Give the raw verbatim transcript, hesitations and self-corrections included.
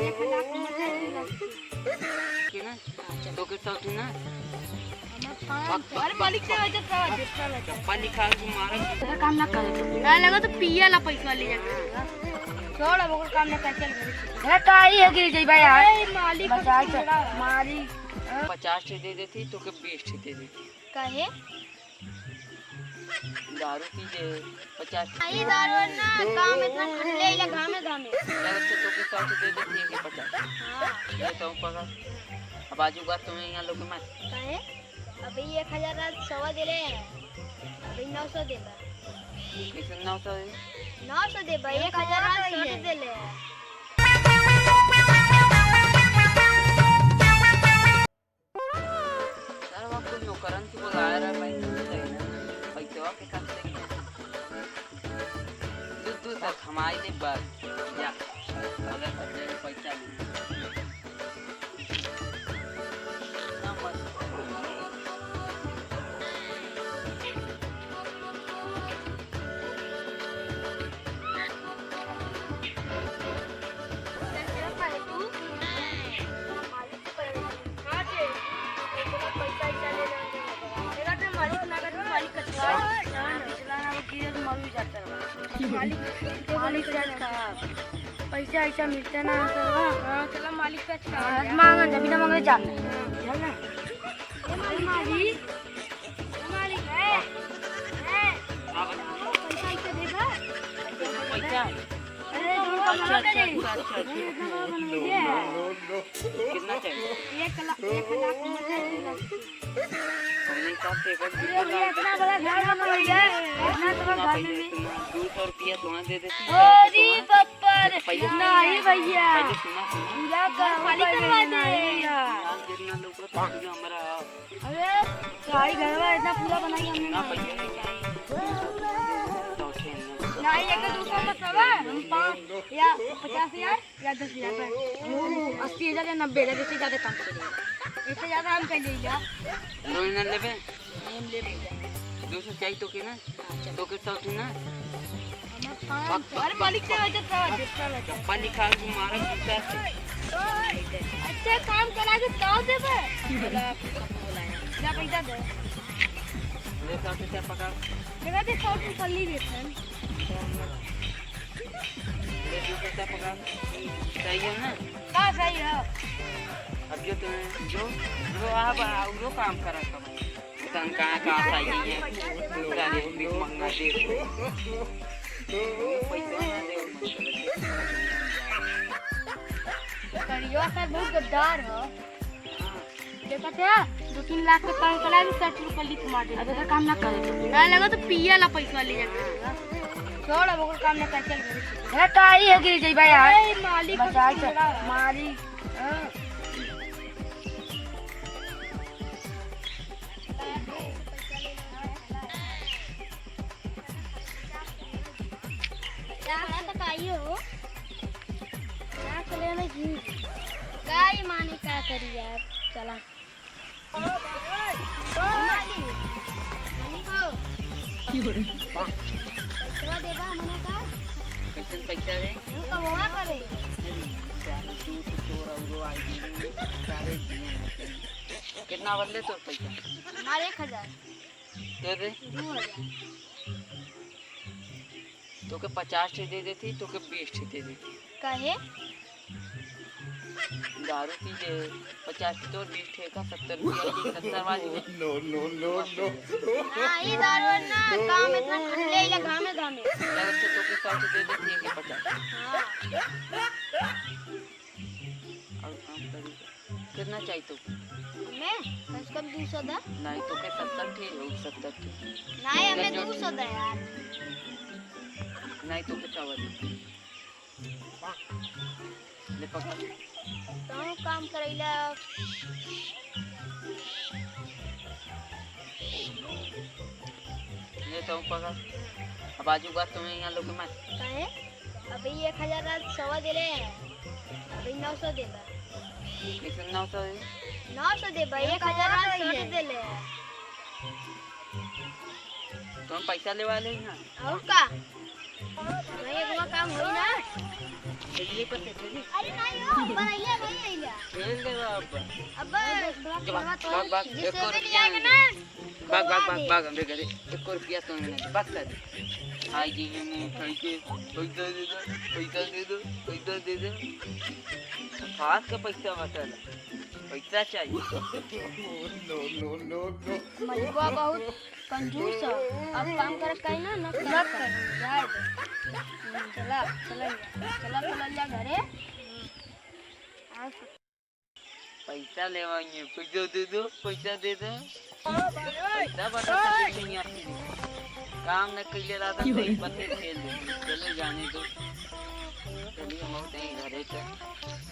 एक लाख मत दे, दे लाख। के ना? अच्छा, तो के साथ ना? हमार पाँच सौ। अरे मालिक से वजह से जितना लगे। चप्पल निकाल के मारा। तेरा काम ना करे तो। ना लगा तो पिया ला पैसा ले जाके। छोड़, अब ओकर काम ना करे, चल घरे। अरे ताई है गिर जाई भाई यार। अरे मालिक बचा के छोड़ा। मारी। पचास ठे दे देती तो के बीस ठे दे देती। काहे? दारू पी ले, पचास। ई दारू ना, काम इतना ठंडे इला घामे घामे। लगत से तोके सौ दे देती है कि पचास। हाँ। ये तो पकड़। अब आजू बात तुम्हें यहाँ लोग के मत। काहे? अभी एक हजार रात सवा देले है, अभी नौ सौ देबा। कैसे नौ सौ है? नौ सौ देबा, एक हजार रात सौ देले है। सरवा कुल नौकरन के बोलाए रहा भाई, पैसवा के साथ लेके। दू, दू साथ हमारे लिए बस। या, अगर सब जगह पैसा नहीं। ना मत। पैसा ऐसा मिलता ना है सरवा। हाँ, चला मालिक का अच्छा। हाँ, मांगन जब बिना मांगे जाते हैं। चल ना। ये मालिक, ये मालिक है। है। पैसा ऐसा देगा? पैसा? अरे, जो अच्छा, अच्छा, अच्छा, अच्छा, अच्छा। ये इतना बड़ा बना दिया है। कितना चाहिए? एक लाख, एक लाख में से दे दो। हमने कहा paper अरे भैया, इतना बड़ा घर बना भैया, इतना बड़ा घर में। दो सौ रुपया तुम्हारा दे देती है, अरे पप्पा रे, पहले नहीं भैया। पहले सुना, सुना। पूरा घर खाली करवा दे। नहीं भैया। यार, जितना लोग को तो पूरा हमारा। अरे, भाई, घर में इतना पूरा बनाई हमने ना, नहीं। पैसा नहीं चाहिए। तो ठीक है। नहीं, एक तो दो सौ मत बाबा, हम पाँच या पचास हजार। या दस हजार पर। ओ, अस्सी हजार या नब्बे हजार, इससे ज्यादा काम करेगा। इससे ज्यादा हम कर लेंगे। रोहिन लेबे? हम ले भैया। दो सौ चाहिए तो के ना? अच्छा। तो के साथ ना? हमारे पाँच सौ। अरे मालिक से वजह से, जितना लगे। चप्पल निकाल के मारा जूता से। अच्छा काम करा के का देबे? बोला, आपको कब बोला है? जा पैसा दे। ले साथ से पकड़। मेरा दे सौ रुपये पल्ली देते हैं। सही है ना? का सही है? अब जो तुम्हें, जो, जो आप, जो काम करा था भाई, तन कहाँ, कहाँ सही है? सारे भीख मंगा दे। पैसा ना दे। करिया सर बहुत गद्दार हो। देखत है, दो तीन लाख के काम करा के साठ रुपया लिख मार दे। अब एकर काम ना करे तो। ना लगा तो पिया ला पैसा ले जाके। छोड़, अब ओकर काम ना करे, चल घरे। अरे ताई है गिर जाई भाई यार। अरे मालिक बचा के छोड़ा। मारी। हाँ। क्या तो काई हो? क्या चले ना जी? काई माने का करी यार? चला। पैसा देबा हमने का? कैसन पैसा रे? हम तो वहाँ करे। कितना बदले तोर पैसा? हमारे एक हजार। दे दे। दो हजार। तोके पचास ठे दे देती, तोके बीस ठे दे देती। काहे? दारू पी ले, पचास ठे तोर, बीस ठे का, सत्तर रुपया की, सत्तर वाली में। No, no, no, no। हाँ, ई दारू ना, काम इतना ठंडे ही लगा में, गामे। लगत से तोके सौ ठे दे देती है कि पचास। हाँ। और काम करी। कितना चाहिए तो? हमें? कम से कम दो सौ दा। नहीं, तोके सत्तर ठे हो, सत्तर ठे। नहीं, हमें जो दो सौ दा यार। नहीं, तोके चावल। ले पकड़। तो काम करैला। ले तो पकड़। अब आजू बात तुम्हें यहाँ लोग मत। काहे? अभी एक हजार रात सवा देले है, अभी नौ सौ देबा। कैसे नौ सौ है? नौ सौ देबा, एक हजार रात सौ देले है। तुम पैसा लेवा ले ना। और का? भाई, एगो काम होई ना। अरे नहीं हो, बरैया नहीं अइला। खेल दे बाबा। अब्बा, भाग, भाग, भाग, जिसे एको भी रुपया लिया के नहीं। ना, भाग, भाग, भाग, भाग, हमरे घरे। एको रुपया तो नहीं, बस कर। आई जी, ये मुंह उठाई के, पैसा दे दो, पैसा दे दो, पैसा दे दो। खास का पैसा बता दो। पैसा चाहिए। No, no, no, no। मलिकवा बहुत कंजूस है। अब काम करे कहीं ना, न करे कहीं। जाए दे। चला, चला, चला, चला जा घरे। पैसा लेवाएंगे, पैसा दे दो, पैसा दे दो। पैसा बता, नहीं आती। काम न कैले रहा था, तो एक बार खेल दे। चलो जाने दो। चलिए, हम लोग कहीं घरे पे।